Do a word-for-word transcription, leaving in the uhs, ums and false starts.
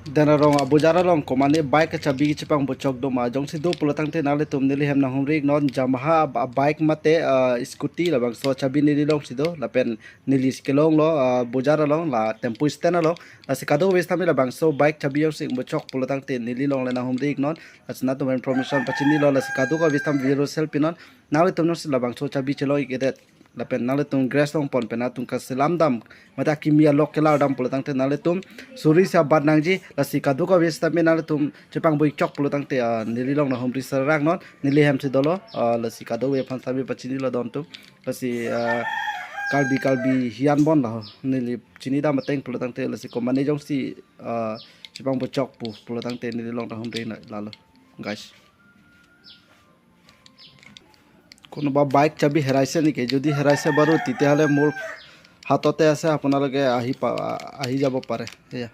Denarong abojar along komane bike achabi chepangbochok do ma jongsi do pulo tangte nanglitum neli hem nanghumri iknon. Yamaha ab-, bike mate, ah, scooty labangso achabi neli alongsi do lapen neli si kelonglo, ah, bojar along la tempo stand along. Lasi kadokave sitame labangso bike chabi jongsi ingbochok pulo tangte neli along le nanghumri iknon. Lasi nangtum information pachinilo, lasi kadokave sitame video share pinon. Nanglitum jongsi labangso chabi chelong ik-edet lapen nanglitum grass along pon pen nangtum kaselam dam mate akimi alok kelar dam pulo tangte nanglitum suri si abat nangji. Lasi kadokave sitame nanglitum chepangbochok pulo tangte, ah, neli along nanghumri serang non, neli hem si dolo, ah, lasi kadokave aphan sitame pachinilo don atum. Lasi, ah, Karbi Karbi hian bon la ho, neli chini dam ateng pulo tangte lasi komane jongsi, ah, chepangbochok pu pulo tangte neli along nanghumri na lalo, guys. কোনোবা বাইক চাবি হেৰাইছে নেকি? যদি হেৰাইছে বাৰু, তেতিয়াহ'লে মোৰ হাততে আছে, আপোনালোকে আহি পা-, আহি যাব পাৰে। এয়া।